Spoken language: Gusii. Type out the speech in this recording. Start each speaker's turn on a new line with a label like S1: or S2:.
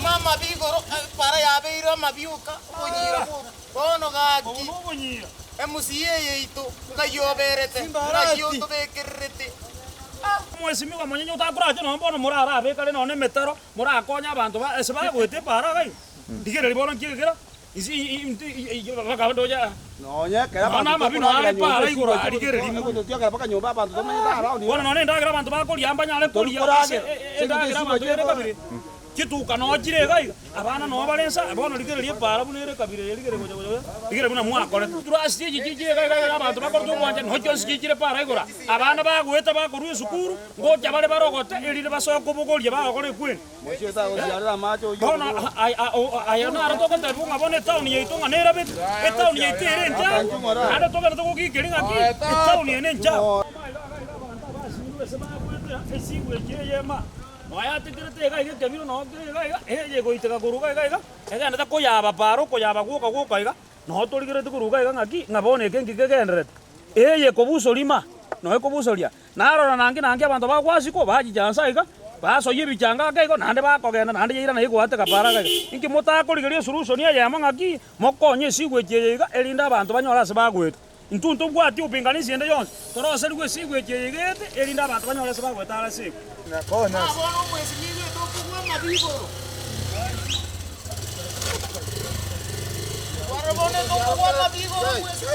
S1: Amabi igoro, ebara yabeire amabi oka, obonyira bwoka. Bono gaki, emusi eye yaito ngai oberete, ngai otobekererete.
S2: Omwesimigwa omonyenye otakorache nonya bono morarabekare nonya emetaro, morakonye abanto ba ase bagoeta epaara iga iga. Rigereria bono nki gekera, inse mpaka ndoche aa.
S3: Nonya ekero
S2: Nonya
S3: abanto
S2: amabi nonya are
S3: tokoragera nyomba
S2: epaara igoro
S3: esibwa
S2: aa, rigereria ime.
S3: tiogera mpaka nyomba abanto tomenyete around
S2: Bono nonya endagera abanto bakoria mbanyare
S3: Tori
S2: koria ase
S3: koragera, ase eng'encho
S2: endagera
S3: esibwa
S2: abanto ere
S3: chiekora.
S2: kabere. Chituka noo chire iga iga, abana noo bare nsa, bono rigereria epaara buna ere kabira eye, rigereria gocha gocha gocha, rigereria buna mwakorete. Turasiti echi chichire iga iga iga abanto bakorete obwanchani, noo chionsi chichire epaara igoro aa. Abana bagoeta bakorwa esukuru, ngocha bare barogote, erinde basoe kobogoria bagokora ekweli.
S3: Mochie tagosiarera amache oyio
S2: Bono
S3: okobora.
S2: aye naro togotebiwa ng'a bono etaoni yaito ng'a nerabete, etaoni yaito ere enchafu, naende togenderete gogiikeria ng'aki etaoni eye nenchafu. Nonya atekerete iga iga ekebiro noo kere iga iga, eye egoiteka korwa iga iga iga, egenderete koyaba paaro okoyaba gwoka gwoka iga, noo torigereti korwa iga iga ng'aki, ng'a bono eke nki kegendererete. Eye ekobusoria ima, noo ekobusoria. Narora nanki nanki abanto bagwasiko, bachicha nsa iga, basoyia ebichanga ake igo, naende bakogenda naende yairana egoateka paaro iga iga. Inki motakorigeria esolution eyemo ng'aki, mokonye esiguechi eye iga, erinde abanto banyore ase bagoeta. Intwe ntobwati obopinganisi ende yonsi, toroserigwe esiguechi eye iga ete, erinde abanto banyore ase bagoeta are ase ekwe.
S1: Na bono omwesi nigo etokogwa amabi igoro. Kwarora bono etokogwa amabi igoro omwesi.